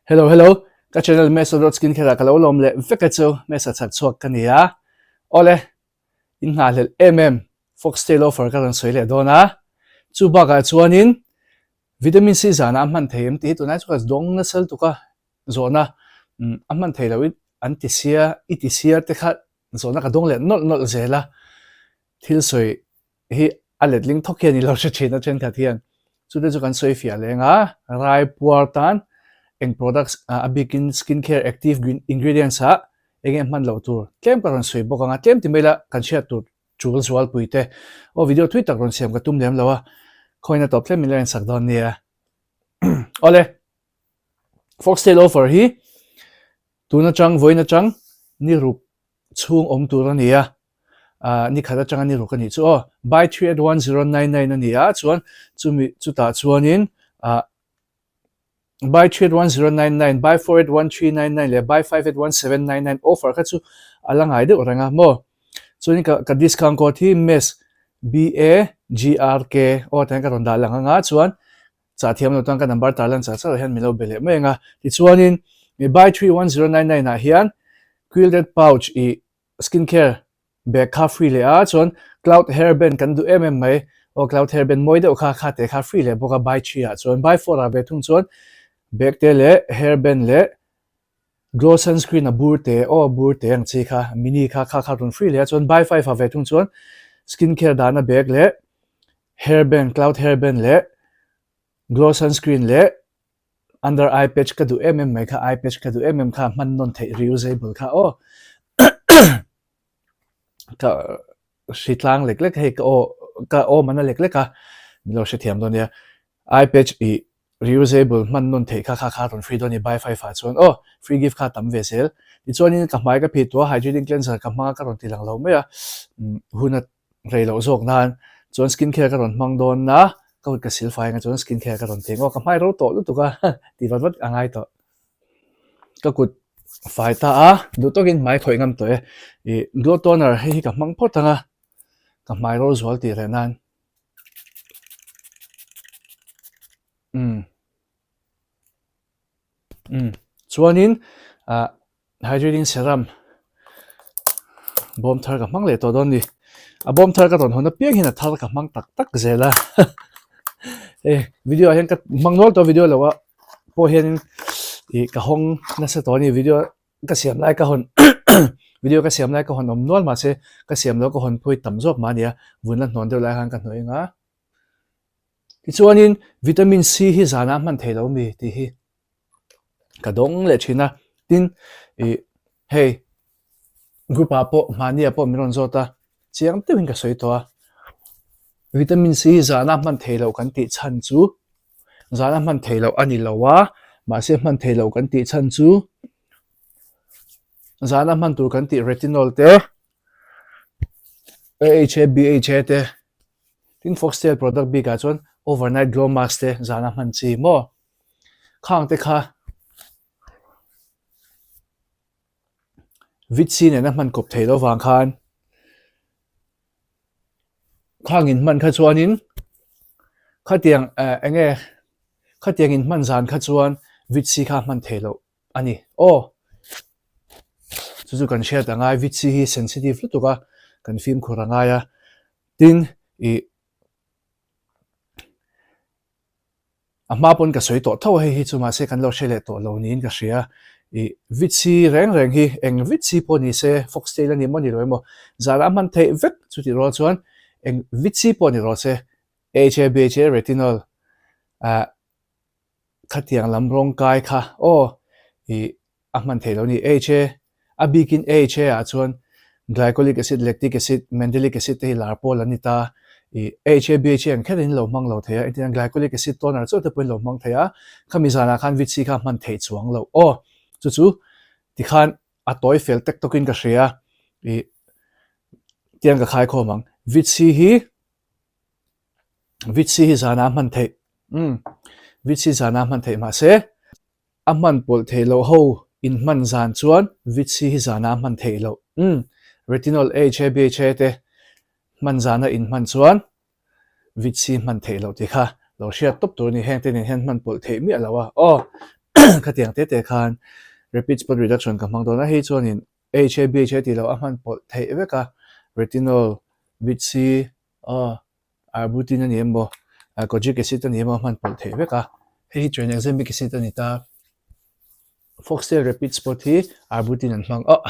Hello hello ka channel Mesa dot skin care ah ka lo lawm leh vek a chu Mesa chhak chhuak ka ni a awle in nghah hlelh em em foxtail offer ka rawn sawi leh dawn a chu bakah chuanin vitamin C zanah a hman thei em tih hi tunlai chu ka dawng nasa lutuk a zawhna a hman thei loh an ti sia i ti sia te kha zawhna ka dawng leh nawlh nawlh zel a thil sawi hi a letling thawk hian i lo hre thin a thenkhat hian chute chu kan sawi fiah leng a rai puar tan eng products a bikin skin care active ingredients ah eng nge hman loh tur tlem ka rawn sawi bawk ang a tlem ti mai la kan hriat tur tul zualpui te aw video thui tak rawn siam ka tum lem lo a khawina tawp tlem min la ensak dawn nia awle foxtail offer hi tun atang vawiin atang ni ruk chhung awm tur a ni a, ah ni khat atanga ni ruk a nih chu aw, buy 381099 a ni a, chuan chumi chutah chuanin ah buy 381099, buy 481399 leh buy 581799 offer kha chu a la ngai deuh reng a maw, chuanin ka ka discount code hi mes BAGRK aw tiang ka rawn dah lang anga chuan Chah thiam lo tan ka number tar lan char char ah hian min lo be leh mai ang a. Tichuanin buy 31099 ah hian quilted pouch i skin care bag kha free leh a, chuan cloud hair band kan duh em em mai. Aw cloud hair band mawi deuh kha kha te kha free leh bawk a buy 3 ah chuan buy 4 ah ve thung chuan bag te leh hair band leh glow sunscreen a bur te aw bur te ang chi kha mini kha kha kha rawn free leh a chuan buy 5 ah ve thung chuan skin care dahna bag leh hair band, cloud hair band leh glow sunscreen leh under eye patch ka duh em em mai kha, eye patch ka duh em em kha hman nawn theih reusable kha aw ka hri tlang lek lek hei ka aw ka aw man a lek lek a min lo hrethiam dawn nia eye patch ih reusable hman nawn theih kha kha kha rawn free dawn a ni buy 5 ah chuan aw free gift kha a tam ve zel tichuanin ka hmai ka phih tawh a hydrating cleanser ka hmang a ka rawn ti lang lo mai a hun a rei loh zawk nan chuan skin care ka rawn hmang dawn a, ka kut ka sil fai anga chuan skin care ka rawn ti ang aw, ka hmai ro tawh lutuk a tih vat vat a ngai tawh. Ka kut fai ta a, duh tawkin hmai khawih ngam tawh e, ih glow toner hei hi ka hmang phawt ang a, ka hmai ro zual tih reh nan. Umm. Umm chuanin ah hydrating serum bawm thar ka hmang leh tawh dawn a ni a bawm thar ka rawn hawn apiang hian a thar ka hmang tak tak zel a hei video ah hian ka hmang nual tawh video lo ah pawh hianin ih ka hawng nasa tawh a ni video ka siam lai ka hawn video ka siam lai ka hawn awm nual mahse ka siam loh ka hawn phawi tam zawk mah a ni a vun la hnawn deuh lai khan ka hnawih ang a. Tichuanin vitamin C hi zanah a hman thei lo mi tih hi ka dawng leh thin a, tin ih hei group ah pawh mahni ah pawh min rawn zawt a, chiang deuhin ka sawi tawh a, vitamin C hi zanah hman thei loh kan tih chhan chu zanah hman thei loh a ni lo a, mahse hman thei loh kan tih chhan chu zanah hman tur kan tih retinol te AHA BHA te. Tin Foxtail product bik ah chuan overnight glow mask te zan a hman chi maw? Khang te kha vit si nen a hman kawp thei lo vang khan khang in hman kha chuanin khatiang eh eng nge khatiang in hman zan kha chuan vit si kha a hman thei loh a ni aw. Chu chu kan hriat a ngai vit si hi sensitive lutuk a kan fimkhur a ngai a. Tin, ih, a hma pawn ka sawi tawh tho a hei hi chu mahse kan lo hre leh tawh lo niin ka hria. Ih, vitsi reng reng hi eng vitsi pawh ni se, foxtail a ni maw ni lo emaw, zara a hman theih vek chutih rual chuan eng vitsi pawh ni rawh se, AHA, BHA, retinol, ah, khatiang lam rawng kai kha aw, ih, a hman theih lo a ni. AHA, a bikin AHA ah chuan glycolic acid, lactic acid, mandelic acid te hi lar pawl an ni ta. Ih AHA, BHA ang kherin lo hmang lo thei a, engtin glycolic acid toner chauh te pawhin lo hmang thei a, khami zanah khan vit si kha hman theih chuang loh. Aw, chu chu tikhan a tawi fel tek tawkin ka hria. Ih tiang ka khai khawm ang. Vit si hi vit si hi zanah a hman theih. Umm vit si zanah a hman theih mahse A hman pawlh theih loh ho in hman zan chuan vit si hi zana a hman theih loh. Umm, retinol AHA BHA te hman zana in hman chuan vit si hman theih loh tih kha lo hriat tawp tur a ni. Heng te nen hian hman pawlh theih miah lo a. Aw. Khatiang te te khan rapid spot reduction ka hmang dawn a, hei chuanin AHA, BHA tih loh a hman pawlh theih vek a, retinol, vit C, aw, arbutin a ni em maw, kojic acid a ni em maw a hman pawlh theih vek a, hei hi tranexamic acid a ni ta. Foxtail rapid spot hi arbutin an hmang aw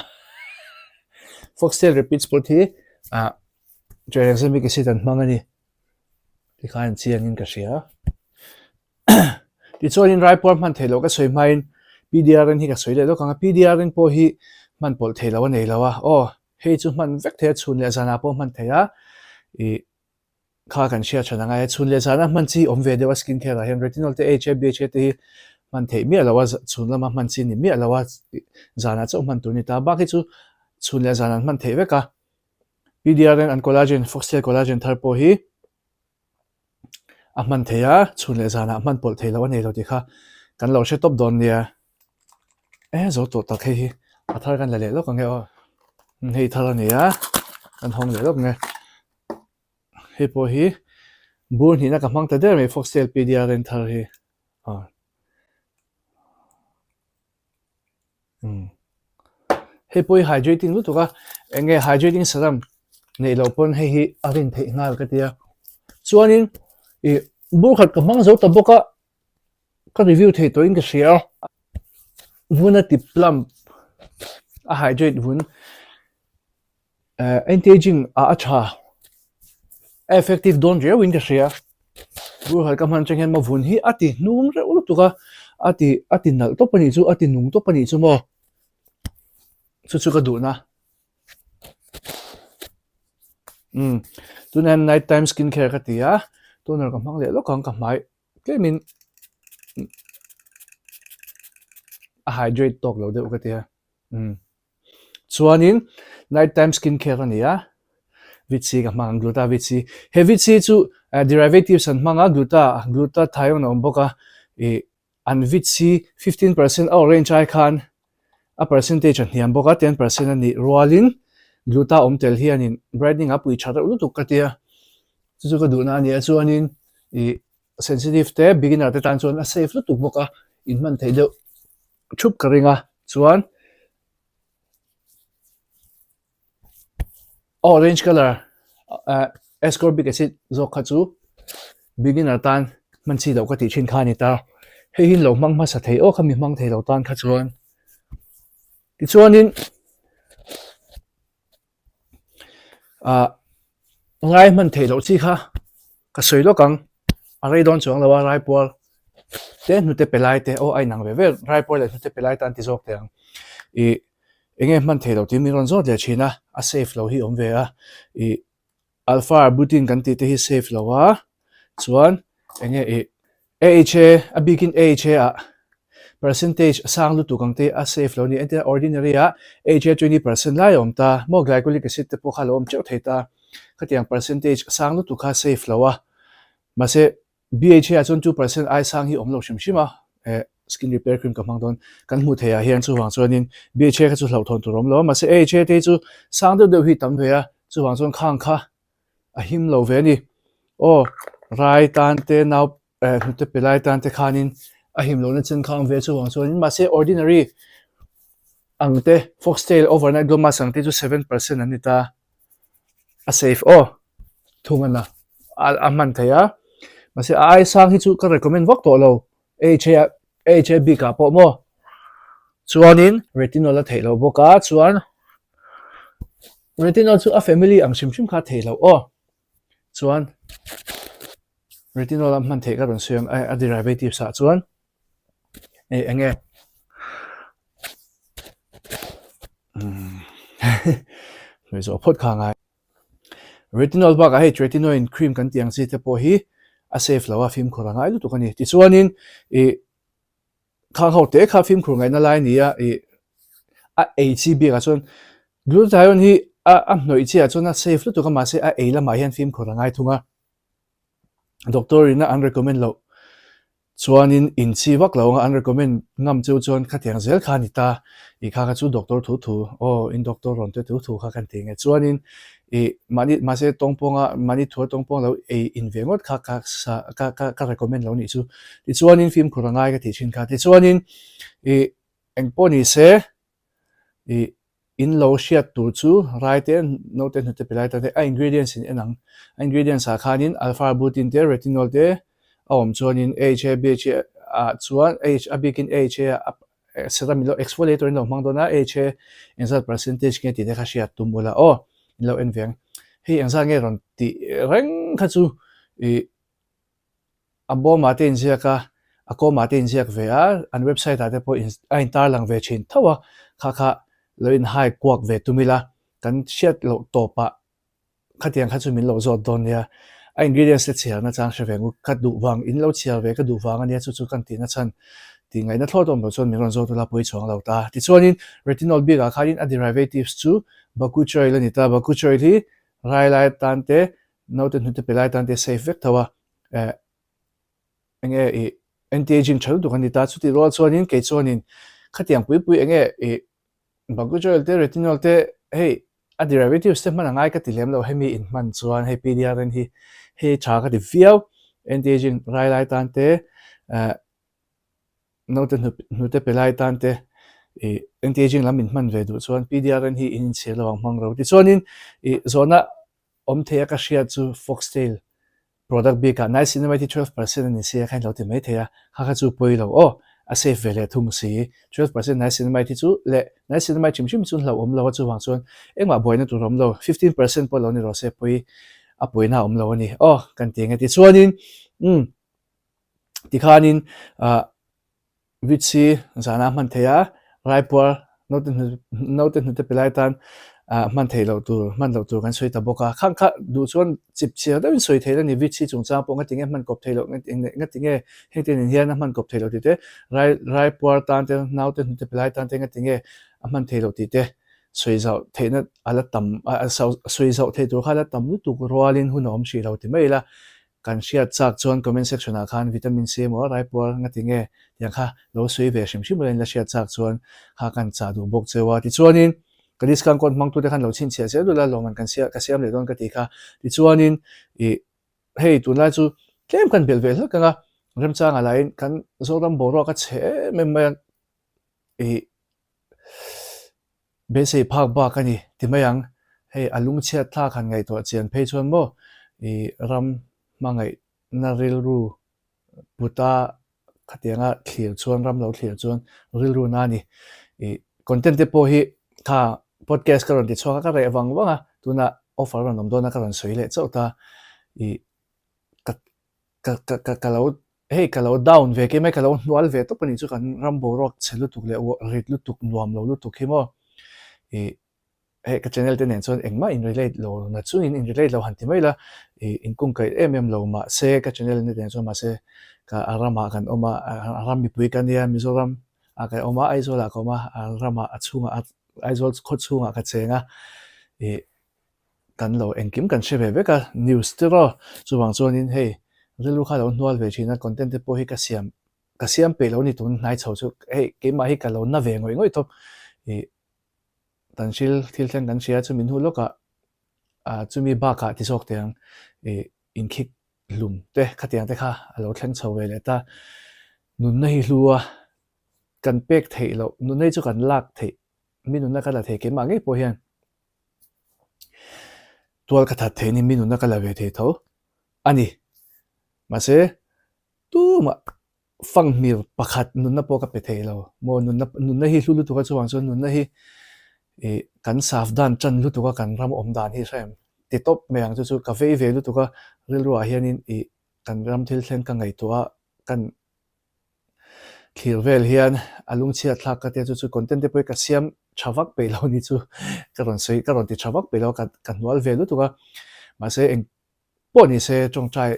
Foxtail rapid spot hi tranexamic acid an hmang a ni tikhan an chiangin ka hria. Tichuanin Raipuar hman theih loh ka sawi hmain PDRN hi ka sawi leh lawk ang a, PDRN pawh hi hman pawlh theih loh a nei lo a, aw hei chu hman vek thei a, chhun leh zanah pawh hman thei a, ih kha kan hriat than angai a, chhun leh zanah hman chi awm ve deuh a skin care ah hian retinol te AHA BHA te hi hman theih miah lo a, chhun lama hman chi ni miah lo a, zanah chauh hman tur a ni ta, bak hi chu chhun leh zanah an hman theih vek a, PDRN an collagen foxtail collagen thar pawh hi. a hman thei a, chhun leh zanah hman pawlh thei loh a nei lo tih kha kan lo hre tawp dawn nia. E zo tawh tak hei hi a thar kan la leh lawk ang e aw. Hei thar a ni a, kan hawng leh lawk ang e. Hei pawh hi bur hnihna ka hmang ta der mai Foxtail PDRN thar hi. Aw. Umm. Hei pawh hi hydrating lutuk a, eng nge hydrating serum neih loh pawn hei hi a rin theih nghal ka tia. Chuanin ih bur khat ka hmang zo ta bawk a, ka review thei tawhin ka hria. Vun a ti plump a hydrate vun. Anti-aging ah a tha, a effective dawn riau in ka hria. Burhal ka hman atang hian maw vun hi a ti hnum reuh lutuk a, a ti a ti nalh tawp a nih chu, a ti nung tawp a nih chu maw. Chu chu ka duhna. Umm tunah hian night time skin care ka ti a, toner ka hmang leh lawk ang ka hmai tlemin a hydrate tawk lo deuh ka ti a. Umm. Chuanin night time skin care a ni a, vit C ka hmang ang, gluta vit C. He vit C chu derivatives an hmang a, gluta, glutathione a awm bawk a, ih an vit C 15% a orange ai khan a percentage a hniam bawk a, 10% a nih rualin gluta awm tel hianin brightening a pui tha reuh lutuk ka tia, chu chu ka duhna a ni a, chuanin ih sensitive te beginner te tan chuan a safe lutuk bawk a, inhman theih deuh thup ka ring a chuan orange colour eh ascorbic acid zawk kha chu beginner tan hman chi loh ka tih thin kha a ni ta hei hi lo hmang hmasa thei awk a mi hmang thei lo tan kha chuan tichuanin Ah ngai hman theih loh chi kha ka sawi lawk ang a rei dawn chuang lo a raipuar te hnute pe lai te aw a inang ve ve raipuar leh hnute pe lai tan ti zawk teh ang ih eng nge hman theih loh tih min rawn zawt leh thin a a safe lo hi awm ve a ih Alpha arbutin kan tih te hi safe lo a chuan eng nge ih AHA a bikin AHA ah percentage a sang lutuk ang te a safe lo a ni. Entirna ordinary ah AHA 20% lai a awm ta maw glycolic acid te pawh kha a lo awm teuh thei ta. Khatiang percentage a sang lutuk kha safe lo a. Mahse BHA ah chuan 2% ai sang hi awm lo hrim hrim a eh skin repair cream ka hmang dawn kan hmuh theih ah hian chuvang chuanin BHA kha chu hlauhthawn tur a awm lo a mahse AHA te hi chu sang deuh deuh hi tam ve a chuvang chuan khang kha a him lo ve a ni. Aw, rai tan te, nau eh hnute pe lai tan te khanin a him lohna chen kha a awm ve chuvang chuanin mahse ordinary ang te foxtail overnight glow mask ang te chu 7% an ni ta. A safe aw, thung a na a hman thei a. Mahse a ai sang hi chu ka recommend vak tawh lo. AHA AHA bikah pawh maw chuanin retinol a theih loh bawk a chuan retinol chu a family ang hrim hrim kha a theih loh aw chuan retinol a hman theih ka rawn sawi ang a derivatives ah chuan hei eng nge hmeh zawh phawt kha a ngai. Retinol bakah hei tretinoin cream kan tih ang chi te pawh hi a safe lo a, fimkhur a ngai lutuk a ni. Tichuanin ih khang ho te kha fimkhur ngaihna lai a ni a, ih a ei chi bikah chuan glutathione hi a a hnawih chiah chuan a safe lutuk a mahse a ei lamah hian fimkhur a ngai thung a. Doctor in a an recommend loh Chuanin in chi vak lo anga an recommend ngam cheu chuan khatiang zel kha a ni ta, i kha kha chu doctor thu thu, aw in doctor rawn te thu thu kha kan ti nge. Chuanin Ih mahni mahse tawngpawnga mahni thua tawngpawng lo ei in ve ngawt kha ka sa ka ka ka recommend lo nih chu. Tichuanin fimkhur a ngai ka tih thin kha. Tichuanin ih engpawh ni se ih in lo hriat tur chu rai te naute hnute pe lai tan te a ingredients in en ang. A ingredients ah khanin alpha arbutin te retinol te a awm chuanin AHA BHA ah chuan a bikin AHA ah Serum in lo exfoliator in lo hmang dawn a, AHA engzat percentage nge tih te kha hriat tum ula aw, in lo en ve ang. Hei engzat nge rawn tih reng kha chu ih a bawmah te inziak a, a kawmah te inziak ve a, an website ah te pawh a intar lang ve thin tho a, kha kha lo in hai kuak ve tum ila, kan hriat loh tawpah Khatiang kha chu min lo zawt dawn nia. A ingredients te chhiar nachang hre ve ngut ka duh vang, in lo chhiar ve ka duh vang ania chu chu kan tih nachhan tih ngaihna thlawt awm lo chuan min rawn zawt ula pawi chhuang lo ta. Tichuanin retinol bikah khanin a derivatives chu bakuchiol a ni ta. Bakuchiol hi rai lai tan te, naute hnute pe lai tan te safe vek tho a. Eh, enge i anti-aging tha lutuk a ni ta. Chutih rual chuanin kei chuanin khatiang pui pui enge i Bakuchiol te, retinol te hei A derivatives te hman a ngai ka ti lem lo, hemi in hman chuan hei PDRN hi hei tha ka ti viau, anti-aging rai lai tan te, naute hnute pe lai tan te ih anti-aging lam in hman ve duh chuan PDRN hi in inchhir lo ang hmang ro. Tichuanin ih zawhna awm thei a ka hriat chu foxtail Product bikah niacinamide hi 12% a ni si a kha in lo ti mai thei a, kha kha chu pawi lo aw, a safe ve leh thung si. 12% niacinamide hi chu leh niacinamide hrim hrim chu an hlauhawm lo a, chuvang chuan engmah buaina tur a awm lo, 15% pawh lo ni rawh se pawi a pawina a awm lo a ni aw kan ti ang e. Tichuanin umm tikhanin ah Vit si zana hman theih a, raipuar naute naute hnute pe lai tan hman theih loh tur, hman loh tur kan sawi ta bawk a. Khang kha duh chuan chip chhiar deuhin sawi theih a ni, vit si chungchang pawh ngatinge hman kawp theih loh, ngatinge heng te nen hian a hman kawp theih loh tih te, rai raipuar tan te, naute hnute pe lai tan te ngatinge a hman theih loh tih te sawi zauh theihna a la tam, sawi zauh theih tur kha a la tam lutuk rualin hun a awm hrih lo ti mai ila. Kan hriat chak chuan comment section ah khan vitamin C emaw raipuar nga ti nge tiang kha lo sawi ve hrim hrim ula in la hriat chak chuan kha kan chah duh bawk cheu a. Tichuanin ka discount code hmang tute khan lo chhinchhiah zel ula lawmman kan siam ka siam leh dawn ka ti kha. Tichuanin ih hei tunlai chu tlem kan belh ve hlek ang a, remchangah lahin kan Zoram boruak a chhe em em mai a ih Beisei phak bak a ni ti mai ang. Hei a lungchhiat thlak han ngaihtuah chian phei chuan maw i ram hmangaihna rilru puta khatianga thlir chuan ram lo thlir chuan rilru na a ni. I content te pawh hi kha podcast ka rawn ti chhuak a ka reh vang vang a tunah offer rawn awm dawn a ka rawn sawi leh chauh ta i ka ka ka ka ka lo hei ka lo down ve kim e ka lo hnual ve tawp a nih chu kan ram boruak chhe lutuk leh rit lutuk nuam lo lutuk hi maw ih hei ka channel te nen chuan engmah in relate lo na chungin in relate lo han ti mai la ih inkungkaih em em lo mahse ka channel te nen chuan mahse ka a ramah kan awm a a ram mipui ka nia Mizoram ah ka awm a Aizawl ah ka awm a a ramah a chhungah Aizawl khaw chhungah ka cheng a ih Kan lo engkim kan hre ve vek a, news te rawh. Chuvang chuanin hei rilru kha lo hnual ve thin a, content te pawh hi ka siam ka siam peih lo ni tun hnai chho chu hei keimah hi ka lo na ve ngawih ngawih tawp. Ih kan hril thil thleng kan hria chu min hnu lawkah ah chumi bakah ti zawk teh ang ih inkhik hlum te khatiang te kha a lo thleng chho ve leh ta. Nunna hi hlu a, kan pek theih loh nunna hi chu kan lak theih mi nunna ka la thei keimah ngei pawh hian Tual ka that thei ni mi nunna ka la ve thei tho a ni. Mahse, tumah fanghmir pakhat nunna pawh ka pe thei lo. Maw nunna nunna hi hlu lutuk a chuvang chuan nunna hi ih kan saf dan tan lutuk a kan ram awm dan hi hrem ti tawp mai ang chu chu ka vei ve lutuk a rilruah hianin ih kan ram thil thleng ka ngaihtuah a kan Thlir vel hian a lungchhiat thlak ka tia chu chu content te pawh hi ka siam tha vak peih lo ni chu ka rawn sawi ka rawn ti tha vak peih lo a ka ka hnual ve lutuk a mahse eng pawh ni se tawngtai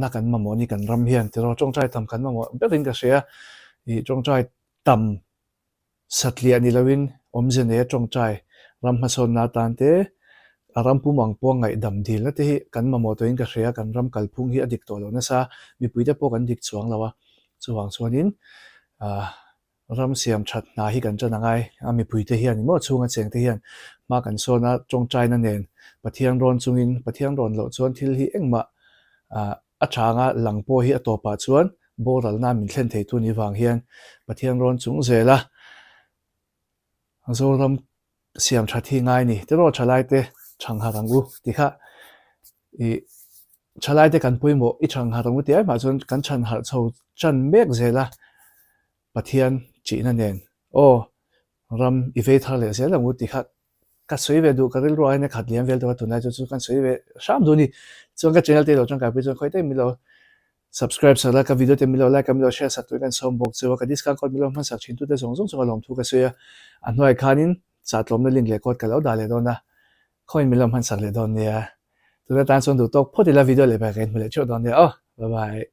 na kan mamawh ni kan ram hian tiraw tawngtai tam kan mamawh berin ka hria ih tawngtai tam Satliah ni loin awmze neia tawngtai ram hmasawnna atan te, a ram pum ang pawh ngaihdam dilna te hi kan mamawh tawhin ka hria, kan ram kalphung hi a dik tawh lo nasa, mipuite pawh kan dik chuang lo a, chuvang chuanin aah Ram siam that hna hi kan ṭan a ngai a, mipuite hian emaw chhunga chengte hian hma kan sawn a, tawngtaina nen Pathian rawn chungin Pathian rawn loh chuan thil hi engmah a tha anga lang pawh hi a tawpah chuan boralna min thlen theitu ni vang hian Pathian rawn chung zel a, Zoram siam that hi ngai ni. Tiraw thalaite chhangharh ang u ti kha i thalaite kan pawimawh i chhangharh ang u tih ai mah chuan kan chhanharh chho chan mek zel a, Pathian chihna nen aw ram i vei thar leh zel ang u ti kha ka sawi ve duh ka rilru ah hian a khat liam vel tawh a tunlai chu chu kan sawi ve hram duh a ni. Chuan ka channel te lo tangkaipui chuan khawi tak min lo Subscribe sak la, ka video te min lo like a, min lo share sak turin kan sawm bawk cheu a, ka discount code min lo hman sak thin tute zawng zawng chunga lawmthu ka sawi a, a hnuaiah khanin chah tlawmna link leh code ka lo dah leh dawn a, khawiin min lo hman sak leh dawn nia. Tuna tan chuan duh tawk phawt ila video leh pek ka inhmu leh theuh dawn nia aw. Bye bye.